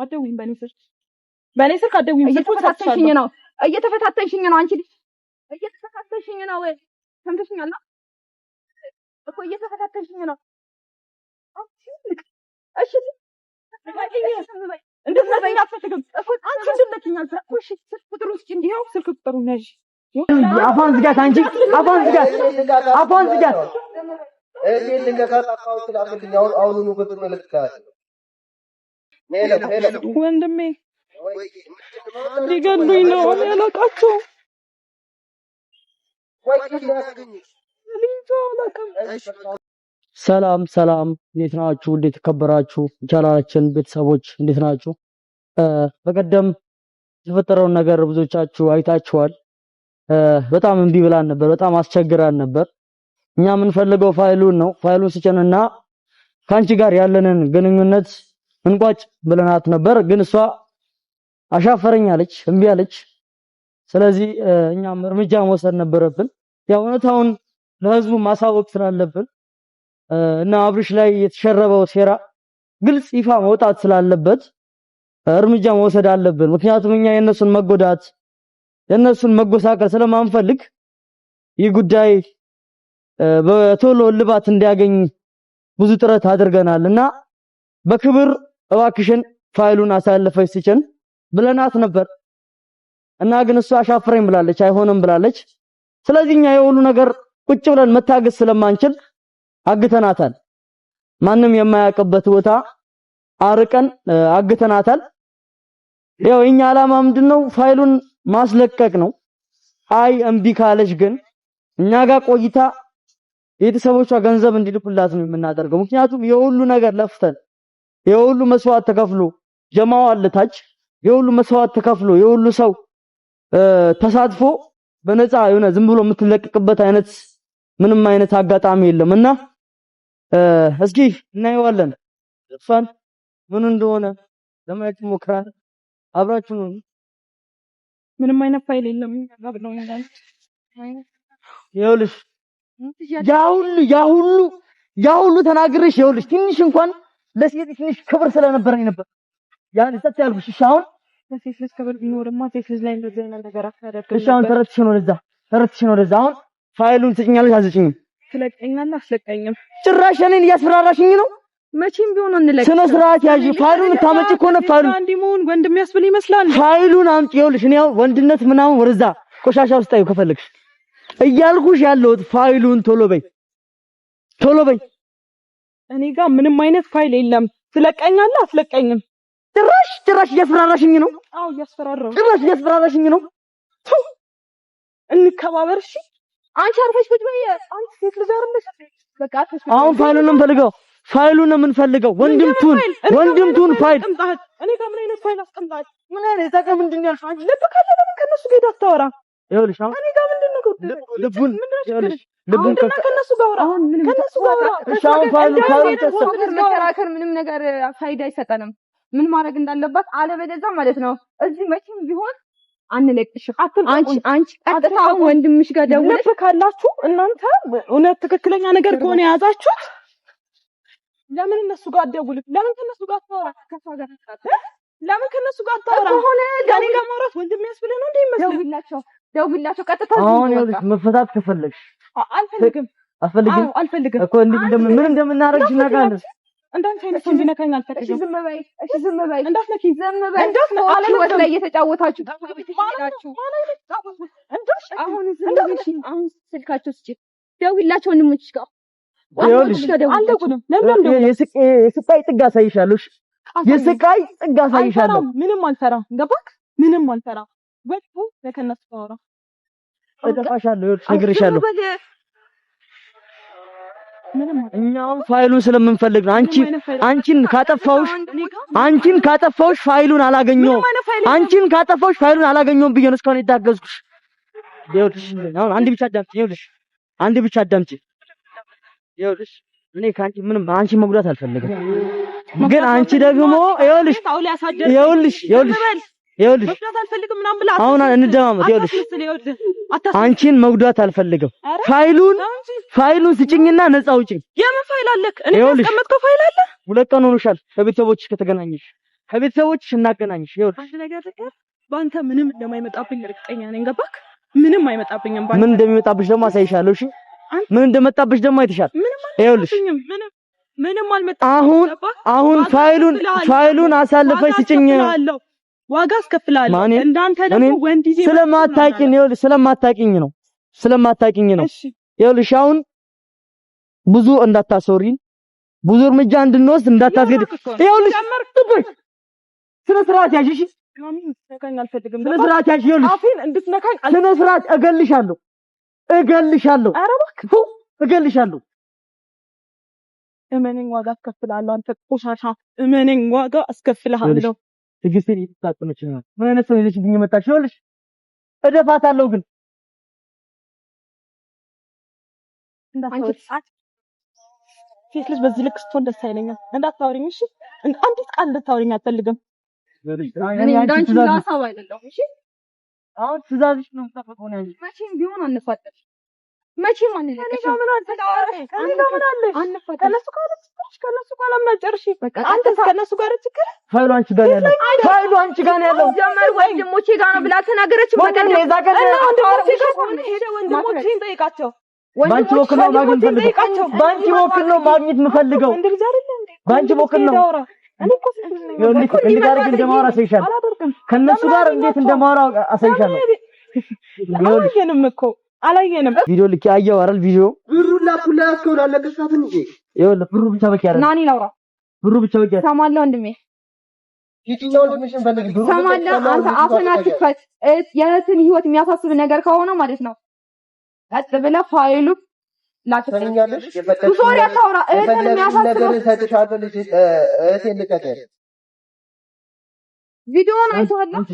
አትደውይም። በእኔ ስልክ በእኔ ስልክ አትደውይም። ስልኩን እየተፈታተንሽኝ ነው፣ እየተፈታተንሽኝ ነው። አንቺ ልጅ እየተፈታተንሽኝ ነው። ሰምተሽኛል እኮ እየተፈታተንሽኝ ነው። እሺ እንድትነካኝ አልፈልግም። አንቺ እንድትነኪኝ አልፈልግም። እሺ ስልክ ቁጥሩን ስጪኝ። ይኸው ስልክ ቁጥሩን ያዥ። አፏን ዝጋት! አንቺ አፏን ዝጋት! አፏን ዝጋት! ወንድሜ ሊገሉኝ ነው። እኔ አላውቃቸውም። እኔ እንጃ አላውቅም። ሰላም ሰላም፣ እንዴት ናችሁ? እንዴት ተከበራችሁ? ቻናላችን ቤተሰቦች እንዴት ናችሁ? በቀደም የተፈጠረውን ነገር ብዙዎቻችሁ አይታችኋል። በጣም እምቢ ብላን ነበር፣ በጣም አስቸግራን ነበር። እኛ የምንፈልገው ፋይሉን ነው። ፋይሉን ስጭንና ከአንቺ ጋር ያለንን ግንኙነት እንቋጭ ብለናት ነበር። ግን እሷ አሻፈረኝ አለች፣ እምቢ አለች። ስለዚህ እኛም እርምጃ መውሰድ ነበረብን። ያው እውነታውን ለህዝቡ ማሳወቅ ስላለብን እና አብርሽ ላይ የተሸረበው ሴራ ግልጽ ይፋ መውጣት ስላለበት እርምጃ መውሰድ አለብን። ምክንያቱም እኛ የእነሱን መጎዳት የእነሱን መጎሳቀል ስለማንፈልግ ይህ ጉዳይ በቶሎ እልባት እንዲያገኝ ብዙ ጥረት አድርገናል እና በክብር እባክሽን ፋይሉን አሳልፈሽ ስጭን ብለናት ነበር እና ግን እሷ አሻፍረኝ ብላለች፣ አይሆንም ብላለች። ስለዚህ እኛ የሁሉ ነገር ቁጭ ብለን መታገስ ስለማንችል አግተናታል። ማንም የማያውቅበት ቦታ አርቀን አግተናታል። ያው የኛ ዓላማ ምንድነው? ፋይሉን ማስለቀቅ ነው። አይ እምቢ ካለች ግን እኛ ጋር ቆይታ ቤተሰቦቿ ገንዘብ እንዲልኩላት ነው የምናደርገው። ምክንያቱም የሁሉ ነገር ለፍተን የሁሉ መስዋዕት ተከፍሎ ጀማው አለ ታች የሁሉ መስዋዕት ተከፍሎ የሁሉ ሰው ተሳትፎ በነፃ የሆነ ዝም ብሎ የምትለቀቅበት አይነት ምንም አይነት አጋጣሚ የለም እና እስኪ እናየዋለን። እሷን ምን እንደሆነ ለማየት ሞክራል። አብራችሁ ነው። ምንም አይነት ፋይል የለም እኛ ጋር ብለውኛል። ይኸውልሽ ያ ሁሉ ያ ሁሉ ያ ሁሉ ተናግሬሽ ይኸውልሽ ትንሽ እንኳን ለሴት ትንሽ ክብር ስለነበረኝ ነበር ያን ጸጥ ያልኩሽ። እሺ አሁን ለሴት ልጅ ክብር ቢኖርማ ሴት ልጅ ላይ እንደዚህ አይነት ነገር አታደርግም እሺ አሁን ነበር። ተረትሽን ወደዛ ተረትሽን ወደዛ። አሁን ፋይሉን ትጭኛለሽ አትጭኝም? ትለቀኛለህ? አትለቀኝም? ጭራሽ እኔን እያስፈራራሽኝ ነው። መቼም ቢሆን አንለቅሽም። ስነ ስርዓት ያዢ። ፋይሉን ታመጪ ከሆነ ፋይሉን እንዲህ መሆን ወንድ የሚያስብል ይመስላል። ፋይሉን አምጪ። ይኸውልሽ እኔ አሁን ወንድነት ምናምን ወደዛ ቆሻሻ ውስጥ ጣይው ከፈለግሽ እያልኩሽ ያለሁት ፋይሉን ቶሎ በይ ቶሎ በይ። እኔ ጋር ምንም አይነት ፋይል የለም። ትለቀኛለህ? አትለቀኝም? ጭራሽ ጭራሽ እያስፈራራሽኝ ነው። አዎ እያስፈራራሁ። ጭራሽ እያስፈራራሽኝ ነው። እንከባበር እሺ። አንቺ አርፈሽ ቁጭ በይ። አንቺ ሴት ልጅ አይደለሽ? በቃ አርፈሽ ቁጭ አሁን በይ። ፋይሉን ነው የምንፈልገው። ፋይሉን ነው የምንፈልገው። ወንድምቱን ወንድምቱን ፋይል አስቀምጠሃል? እኔ ጋር ምን አይነት ፋይል አስቀምጠሃል? ምን አይነት እዛ ጋር ምንድን ነው ያልሽው አንቺ? ልብ ካለ ለምን ከእነሱ ጋር ሄደህ አታወራ? ይኸውልሽ አሁን እኔ ጋር ምንድን ነው ጉዳዩ? ልቡን ምንድን ነው ይኸውልሽ ችግርሽ? ልቡን ምንድን ነው ከእነሱ ጋር አውራ። አሁን ምንም ከእነሱ ጋር አውራ። እሺ አሁን ፋይሉን ፋይሉን ነገር መከራከር ምንም ነገር ፋይዳ አይሰጠንም። ምን ማድረግ እንዳለባት አለበለዚያ ማለት ነው እዚህ መቼም ቢሆን አንለቅሽም። አንቺ አንቺ ቀጥታ አሁን ወንድምሽ ጋር ደውለሽ ልብ ካላችሁ እናንተ እውነት ትክክለኛ ነገር ከሆነ የያዛችሁት ለምን እነሱ ጋር አትደውልም? ለምን ከእነሱ ጋር አታወራ? ከእሷ ጋር ለምን ከእነሱ ጋር አታወራ? ከሆነ ከእኔ ጋር ማውራት ወንድም የሚያስብልህ ነው እንዴ ይመስልህ? ደውላቸው ደውላቸው ቀጥታ አሁን ይኸውልሽ መፈታት ከፈለግሽ አልፈልግም። አትፈልጊም አዎ አልፈልግም። እኮ እንዴት እንደምን ምን እንደምናደርግሽ እናውቃለን። እንዳንቺ አይነት ሰው እንዲነካኝ እሺ አልፈልግም። ዝም በይ፣ እሺ ዝም በይ፣ እንዳትነኪኝ ዝም በይ። እንዳትነ- ሰዎች ህይወት አላለቅም። ላይ እየተጫወታችሁ ሄዳችሁ አሁን ዝም በይ። አሁን ስልካቸው ስጪ፣ ደውላቸው ወንድሞችሽ ጋር ይኸውልሽ ወንድሞችሽ ጋር ደውላቸው። አልደውልም። ለምን አልደውልም? የስቃይ ጥግ አሳይሻለሁ። እሺ የስቃይ ጥግ አሳይሻለሁ። አልፈራም። ምንም አልፈራም። ገባክ? ምንም አልፈራም። ወጥቶ ለከነሱ ጋር አውራ። እደፋሻለሁ። ይኸውልሽ እነግርሻለሁ። ዝም በል። ምንም አልፈራም። እኛ አሁን ፋይሉን ስለምንፈልግ ነው። አንቺ ምንም አይነት ፋይል አንቺን ካጠፋሁሽ እኔ ጋር አንቺን ካጠፋሁሽ ፋይሉን አላገኘሁም። ምንም አይነት ፋይል የለም። አንቺን ካጠፋሁሽ ፋይሉን አላገኘሁም ብዬ ነው እስካሁን የታገዝኩሽ። ይኸውልሽ አሁን አንድ ብቻ አዳምጪ። ይኸውልሽ አንድ ብቻ አዳምጪ። ይኸውልሽ እኔ ከአንቺ ምንም አንቺን መጉዳት አልፈልግም፣ ግን አንቺ ደግሞ ይኸውልሽ አሁን ያሳደርከኝ። ይኸውልሽ ይኸውልሽ ዝም በል። ይኸውልሽ መጉዳት አልፈልግም ምናምን ብለህ አሁን አታስመስል። እንደማመጥ። ይኸውልሽ አታስመስል። ይኸውልህ አታስመስል። አንቺን መጉዳት አልፈልግም። ኧረ ፋይሉን ነው እንጂ ፋይሉን ስጭኝና ነፃ አውጪኝ። የምን ፋይል አለክ? እኔ ይኸውልሽ ያስቀመጥከው ፋይል አለ? 2 ቀን ሆኖሻል ከቤተሰቦችሽ ከተገናኘሽ። ከቤተሰቦችሽ እናገናኝሽ። ይኸውልሽ አንድ ነገር ልንገርህ፣ በአንተ ምንም እንደማይመጣብኝ እርግጠኛ ነኝ። ገባክ? ምንም አይመጣብኝም በአንተ። ምን እንደሚመጣብሽ ደግሞ አሳይሻለሁ። እሺ አንተ ምን እንደመጣብሽ ደግሞ አይተሻል። ምንም ይኸውልሽ አልመጣብኝም። ምንም ምንም አልመጣብኝም። አሁን ገባክ? አሁን ዋጋ ፋይሉን አስከፍልሃለሁ። ፋይሉን አሳልፈሽ ዋጋ ስጭኝ። አስከፍልሃለሁ። ዋጋ አስከፍልሃለሁ። ማን? እንዳንተ ደግሞ እኔን? ወንድ ይዤ ስለማታውቂኝ ይኸውልሽ፣ ስለማታውቂኝ ነው ስለማታውቂኝ ነው። እሺ ይኸውልሽ አሁን ብዙ እንዳታሰሪን፣ ብዙ እርምጃ እንድንወስድ እንዳታስገድ። እያወራክ እኮ ነው። ይኸውልሽ ጀመርክ። ጥብቅ ስነ ስርዓት ያዥ። እሺ ድጋሚ እንድትነካኝ አልፈልግም። ስነ ገባክ? ስርዓት ያዥ። ይኸውልሽ አፌን እንድትነካኝ ስነ ስርዓት እገልሻለሁ፣ እገልሻለሁ፣ ኧረ እባክህ ፉ እገልሻለሁ። እመነኝ፣ ዋጋ አስከፍልሃለሁ። አንተ ቆሻሻ እመነኝ፣ ዋጋ አስከፍልሃለሁ። ትዕግስቴን እየተጣጠመች ነው። ምን አይነት ሰው ይዘሽብኝ የመጣሽ? ይኸውልሽ እደፋታለሁ ግን እንዳታወሪ። ሴት ልጅ በዚህ ልክ ስትሆን ደስ አይለኝም። እንዳታወሪኝ እሺ። አንዲት ቃል እንድታወሪኝ አልፈልግም። እኔ እንዳንቺ ላሳብ አይደለሁም። እሺ አሁን ትእዛዝሽ ነው የምጠብቀው እኔ አንቺ መቼም ቢሆን አንፋጠጥም። መቼም ከእኔ አንለቅሽም። ጋር ምን አለ? ከእኔ ጋር ምን አለሽ? አንፋጠጥም። ከእነሱ ጋር ችግርሽ፣ ከእነሱ ጋር ለምን አልጨርሽ? በቃ አንተ ቀጥታ ከእነሱ ጋር ችግር ፋይሉ አንቺ ጋር ነው ያለው። ፋይሉ አንቺ ጋር ነው ያለው። ጀመር ወንድሞቼ ጋር ነው ብላ ተናገረች። ወንድሜ በቀደም የዛ ቀን እና ወንድሞቼ ጋር ውሸት ከሆነ ሄደህ ወንድሞቼን ጠይቃቸው። በአንቺ በኩል ነው ማግኘት ወንድሞቼን የምፈልገው። ጠይቃቸው። በአንቺ በኩል ነው ማግኘት የምፈልገው። ወንድ ልጅ አይደለ እንዴ? በአንቺ ወንድ ልጅ በኩል ነው። ሄደህ አውራ። እኔ እኮ ሴት ልጅ ነኝ። ይኸውልሽ እኮ እንዴት አድርጌ እንደማወራ አሳይሻለሁ። አላደርግም። ከእነሱ ለምን ጋር እንዴት አገኛቸው? እንደማወራ አሳይሻለሁ። ይኸውልሽ አላየንም እኮ አላየንም። ቪዲዮ ልኬ አየው አይደል? ቪዲዮ ብሩን ላኩላ ያስከውን አለቀሻትም እንዴ? ይኸውልህ ብሩ ብቻ በቂ አይደለም። ና እኔ ላውራ። ብሩ ብቻ በቂ አይደለም። ሰማለህ ወንድሜ፣ ሂጂና ወንድምሽን ፈልጊ። ብሩን ሰማለህ። አንተ አፍህን አትክፈት። የእህትን ህይወት የሚያሳስብ ነገር ከሆነ ማለት ነው ቀጥ ብለህ ፋይሉ ላክልኝ። ትሰሚኛለሽ? ብዙ ወሬ አታውራ። እህትን የፈለግሽውን ነገር የሚያሳስበው እሰጥሻለሁ። ልጅ እህቴን ልቀቂያት። ቪዲዮውን አይተኸዋል? አንተ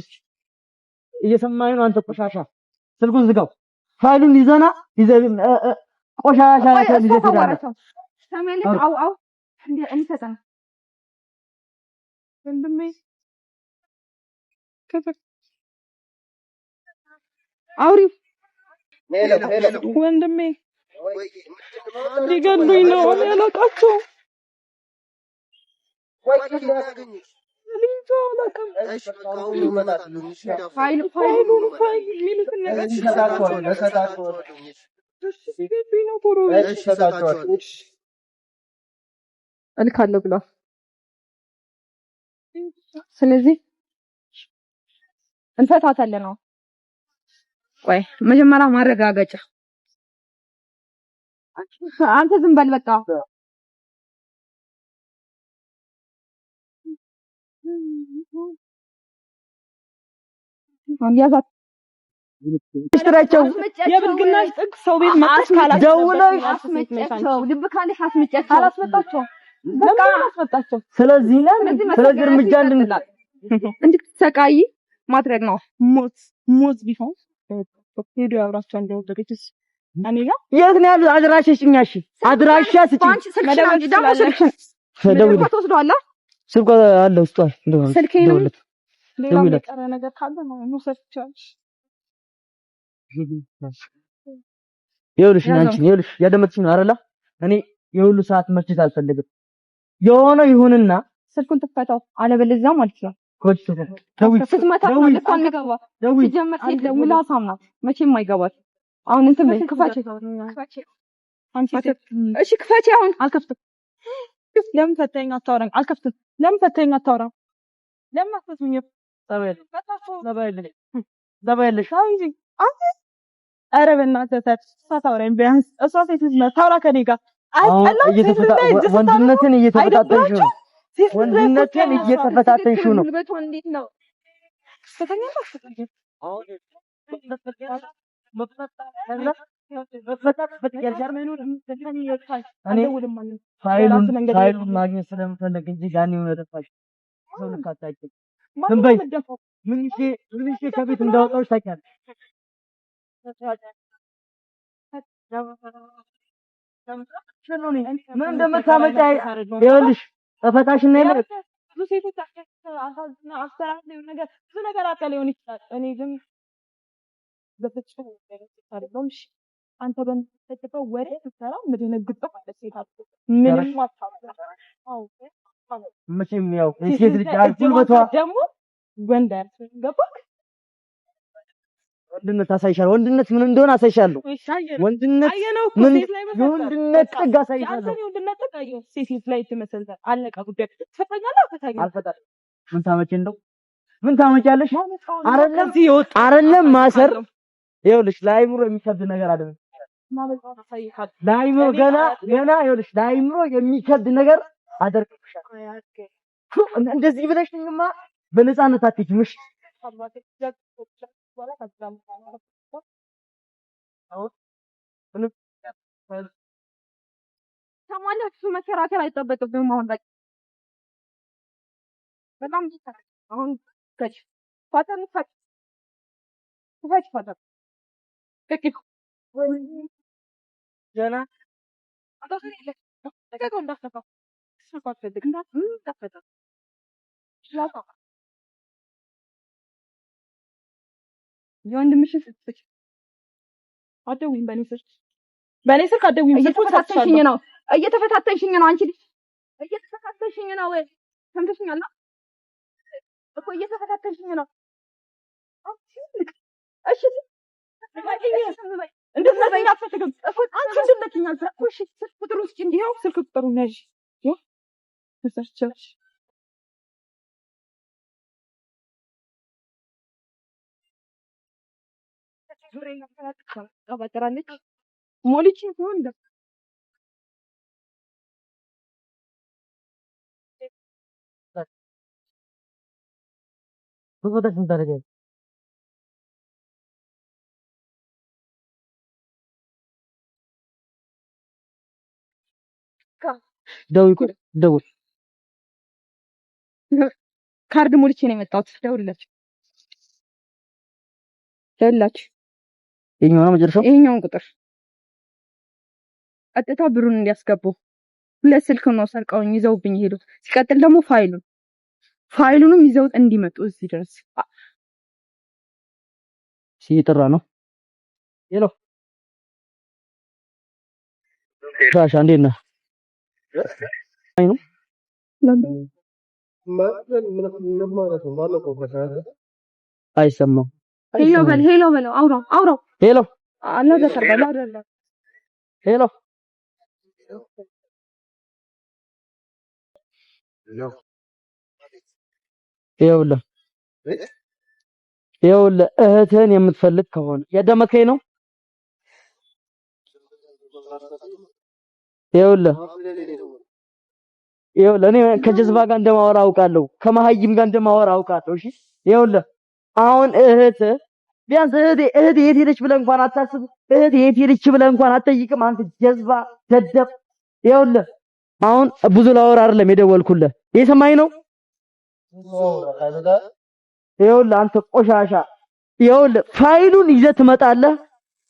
እየሰማኸኝ ነው? አንተ ቆሻሻ ስልኩን ዝጋው። ፋይሉን ይዘና ይዘህ ቆሻሻ ቆይ እሷ ይዘህ ትሄዳለህ። ታዋራቸው። ሰሚያለሽ? አው አው እንደ እንሰጠን ወንድሜ አውሪው Hello hello፣ ወንድሜ ሊገሉኝ ነው። እኔ አላውቃቸውም። እኔ እንጃ አላውቅም። ፋይሉ ፋይሉ ፋይሉን ፋይል የሚሉትን ነገር እሰጣቸዋለሁ፣ እሰጣቸዋለሁ፣ ሊገሉኝ ነው። ቶሎ በል። እሰጣቸዋለሁ። እልካለሁ ብሏል። ስለዚህ እንፈታታለን ነው። ቆይ መጀመሪያ ማረጋገጫ። አንተ ዝም በል በቃ። ያዛት ጥራቸው። አስመጫቸው። የብልግናሽ ጥግ ሰው ቤት መጥተሽ ካላስገባሽ ደውለሽ አስመጫቸው። ልብ ካለሽ አስመጫቸው። አላስመጣቸውም። ለምን አላስመጣቸው? ስለዚህ ስለዚህ ስለዚህ እርምጃ እንድን ይቀጥላል። እንድትሰቃይ ማድረግ ነው። ሞት ሞት ቢሆን ሄዶ ያብራቸው እንደወደደችስ እኔ ጋር የት ነው ያሉት? አድራሻ ስጭኝ። እሺ አድራሻ ስጭኝ። በአንቺ ስልክሽን መደወል አምጪ። ደግሞ ትችላለህ። ስልክሽን ደውል። ስልኳ ትወስደዋለህ። ስልኳ አለ ውስጧ። ስልኬንም ደውልለት። ሌላም ደውይለት። የቀረ ነገር ካለ ነው መውሰድ ትችላለሽ። ይኸውልሽ ያዘው። አንቺን ይኸውልሽ ያደመጥሽኝ ነው አይደለ? እኔ የሁሉ ሰዓት መፍጀት አልፈልግም። የሆነ ይሁንና ስልኩን ትፈታው፣ አለበለዚያ ማለት ነው ኮች ደውይ ስትመታት ነው ደውይ ልኳን የሚገባ። ደውይ ሲጀመር ሴት ምላሳም ናት፣ መቼም አይገባት። አሁን እንትን በይ ክፈቺ፣ ክፈቺ። አንቺ ሴት እሺ ክፈቺ አሁን። አልከፍትም። ለምን ፈተኸኝ አታወራም? አልከፍትም። ለምን ፈተኸኝ አታወራም? ለምን አትፈቱኝም? ጸባይ የለሽ ፈታችሁ ጸባይ የለሽ ጸባይ የለሽ። ተው እንጂ አንተ። ኧረ በእናትህ ተው፣ እሷ ታውራኝ ቢያንስ። እሷ ሴት ልጅ ናት፣ ታውራ ከእኔ ጋር። አሁን አያስጠላም? ሴት ልጅ ላይ እጅ ስታነሱ ወንድነትን እየተፈታተንሽው ነው። አይደብራችሁም? ሴት ልጅ ላይ እኮ ወንድነትን እየተፈታተንሽው ነው። ጉልበቷ እንዴት ነው? ትተኛለህ አትተኛም? እኔ አልደውልም አለኝ። ፋይሉን የራስህ መንገድ ፋይሉን ማግኘት ስለምፈልግ እንጂ ያኔ ሆነ ጠፋሽ። ሰው ልክ አታውቂም። ማነው ዝም በይ። የምትደፋው? ምን ይዤ ምን ይዤ ከቤት እንዳወጣሁሽ ታውቂያለሽ። ምን እንደምታመጪ ይኸውልሽ እፈታሽና የለ ብዙ ሴቶች አሳዝና አስተራር ነገር ብዙ ነገር አጥተህ ሊሆን ይችላል። እኔ ግን በፍጹም አይደለሁም። እሺ አንተ በምትፈልገው ወሬ ስትሰራ የምደነግጠው ማለት ሴት አትሆንም። ምንም አታመጣም። አዎ። መቼም ያው የሴት ልጅ ጉልበቷ ደግሞ ወንድ አያስፈልግም። ገባህ? ወንድነት አሳይሻለሁ። ወንድነት ምን እንደሆነ አሳይሻለሁ። ወንድነት ምን የወንድነት ጥግ አሳይሻለሁ። የወንድነት ጥግ አየሁ። ሴት ላይ ትመሰልታል። አለቀ ጉዳይ። ትፈታኛለህ? አልፈታኝም። አልፈታም። ምን ታመጪ እንደው ምን ታመጪያለሽ? አይደለም አይደለም ማሰር ይኸውልሽ፣ ለአይምሮ የሚከብድ ነገር አይደለም። ለአይምሮ ገና ገና ይኸውልሽ፣ ለአይምሮ የሚከብድ ነገር አደርግብሻለሁ። እንደዚህ ብለሽኝማ በነፃነት አትሄጂም። እሺ ሰማለህ? እሱ መከራከር አይጠበቅብህም። አሁን በቃ በጣም አሁን ፈች ፋተር ፈች ፈች ፋተር ገና የወንድምሽን ስትፈች አትደውይም። በእኔ ስልክ በእኔ ስልክ አትደውይም። እየተፈታተንሽኝ ነው፣ እየተፈታተንሽኝ ነው። አንቺ ልጅ እየተፈታተንሽኝ ነው። ሰምተሽኛል እኮ እየተፈታተንሽኝ ነው። እሺ እንድትነካኝ አልፈልግም። አንቺ እንድትነኪኝ አልፈልግም። እሺ ስልክ ቁጥሩን ስጪኝ። ይኸው ስልክ ቁጥሩን ያዥ። ይኸው ቀባጥራለች ሞልቼ ሲሆን ደውል ደውል። ካርድ ሞልቼ ነው የመጣሁት። ደውልላችሁ ደውልላችሁ። ይሄኛው ነው መጨረሻው። ይሄኛውን ቁጥር ቀጥታ ብሩን እንዲያስገቡ ሁለት ስልክ ነው ሰርቀውኝ ይዘውብኝ የሄዱት። ሲቀጥል ደግሞ ፋይሉንም ይዘውት እንዲመጡ እዚህ ድረስ ሲጠራ ነው። Hello ሻሻ እንዴት ነህ? አይ ነው አይሰማም። Hello በል hello በለው፣ አውራው አውራው። Hello አላ Hello ይኸውልህ ይኸውልህ እህትህን የምትፈልግ ከሆነ ያዳመጥከኝ ነው። ይኸውልህ ይኸውልህ እኔ ከጀዝባ ጋር እንደማወራ አውቃለሁ፣ ከመሀይም ጋር እንደማወራ አውቃለሁ። እሺ ይኸውልህ አሁን እህትህ ቢያንስ እህቴ እህቴ የት ሄደች ብለህ እንኳን አታስብ። እህቴ የት ሄደች ብለህ እንኳን አትጠይቅም። አንተ ጀዝባ ደደብ። ይኸውልህ አሁን ብዙ ላወራ አይደለም የደወልኩልህ፣ እየሰማኸኝ ነው? ይኸውልህ አንተ ቆሻሻ፣ ይኸውልህ ፋይሉን ይዘህ ትመጣለህ።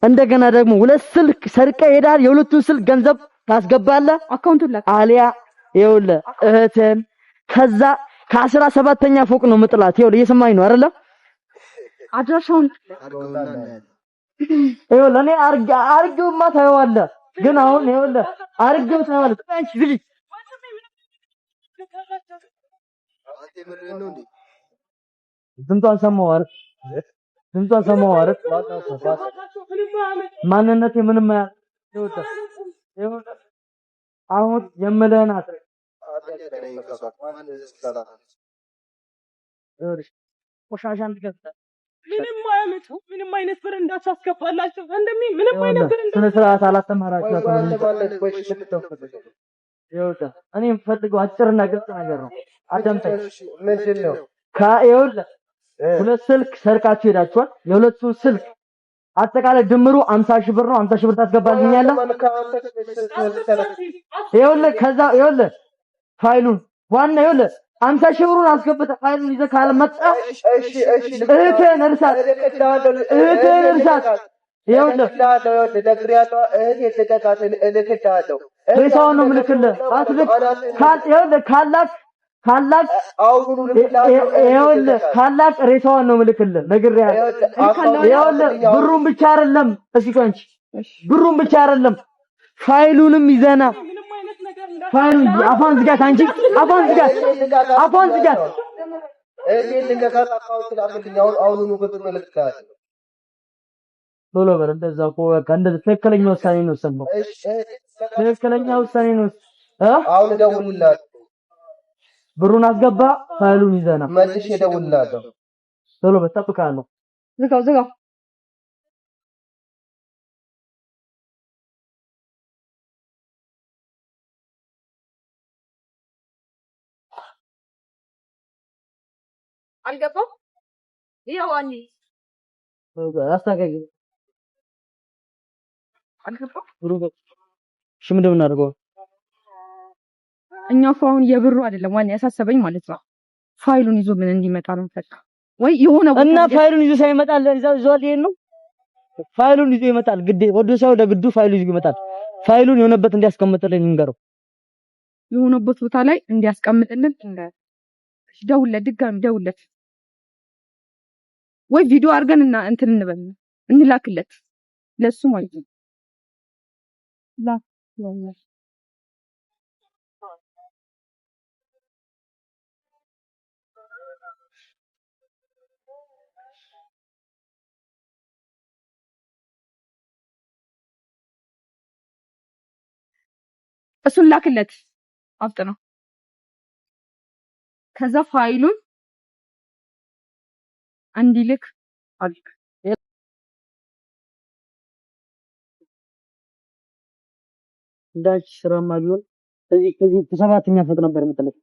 እንደገና ደግሞ ሁለት ስልክ ሰርቀህ ሄዳል። የሁለቱን ስልክ ገንዘብ ታስገባለህ account ኡን ላክ። አሊያ ይኸውልህ እህትህን ከዛ ከ17ኛ ፎቅ ነው ምጥላት። ይኸውልህ እየሰማኸኝ ነው አይደለ? አድራሻውን ይኸውልህ እኔ አርጌውማ ታየዋለህ፣ ግን አሁን ይኸውልህ አርጌው ታየዋለህ። አንቺ ዝጊ። ድምጿን ሰማሁ አይደል? ድምጿን ሰማሁ አይደል? ማንነቴ ምንም ይኸውልህ አሁን የምልህን አትረግ። ይኸውልሽ ቆሻሻ እንድትከፍት ምንም አያመጡ። ምንም አይነት ብር እንዳታስገባላቸው ወንድሜ፣ ምንም አይነት ብር ስነ ስርዓት አላስተማራችኋትም። ይኸውልህ እኔ የምፈልገው አጭርና ግልጽ ነገር ነው። አዳምጠኝ። ምንድን ነው? ይኸውልህ ሁለት ስልክ ሰርቃችሁ ሄዳችኋል። የሁለቱ ስልክ አጠቃላይ ድምሩ 50 ሺህ ብር ነው። 50 ሺህ ብር ታስገባልኛለህ? ይኸውልህ ከዛ ይኸውልህ ፋይሉን ዋና ይኸውልህ 50 ሺህ ብሩን አስገብተህ ፋይሉን ይዘህ ካልመጣ እህትህን እርሳት፣ እህትህን እርሳት። ይኸውልህ ሬሳውን ነው የምልክልህ። አትልክ ይኸውልህ ካላክ ካላክ ይኸውልህ ካላክ ሬሳዋን ነው የምልክልህ፣ ነግሬሃለሁ። ይኸውልህ ብሩን ብቻ አይደለም፣ እስኪ ቆይ አንቺ ብሩን ብቻ አይደለም ፋይሉንም ይዘና ምንም አይነት ነገር ፋይሉን አፏን ዝጋት፣ አንቺ አፏን ዝጋት፣ አፏን ዝጋት። እህቴን ልቀቃት፣ account ላክልኝ። አሁን አሁኑኑ ብሩን እልክልሃለሁ። ቶሎ በል። እንደዛ እኮ በቃ እንደዛ ትክክለኛ ውሳኔ ነው የወሰንከው። እሺ እህቴን ልቀቃት። ትክክለኛ ውሳኔ ነው እ አሁን እደውልልሃለሁ፣ ብሩን አስገባ፣ ፋይሉን ይዘና መልሼ እደውልልሃለሁ። ቶሎ በል፣ እጠብቅሃለሁ። ዝጋው ዝጋው። አልገባም። ይኸው አኒ አስታካኪ አልገባም። ብሩ እሺ፣ ምንድን ነው የምናደርገው? እኛ እኮ አሁን የብሩ አይደለም ዋና ያሳሰበኝ ማለት ነው ፋይሉን ይዞ ምን እንዲመጣ ነው ፈቃ ወይ የሆነ ቦታ እና ፋይሉን ይዞ ሳይመጣ ይዟል። ይሄን ነው ፋይሉን ይዞ ይመጣል። ግዴ ወዶ ሳይሆን ለግዱ ፋይሉን ይዞ ይመጣል። ፋይሉን የሆነበት እንዲያስቀምጥልን እንገረው። የሆነበት ቦታ ላይ እንዲያስቀምጥልን ደውለት፣ ድጋሚ ደውለት፣ ወይ ቪዲዮ አድርገን እና እንትን እንበል እንላክለት ለሱ ማለት ነው። ላክ እሱን ላክለት አፍጥነው። ከዛ ፋይሉን እንዲልክ አድርግ። እንዳንቺ ስራማ ቢሆን ከዚህ ከዚህ ከሰባተኛ ፎቅ ነበር የምጥልሽ።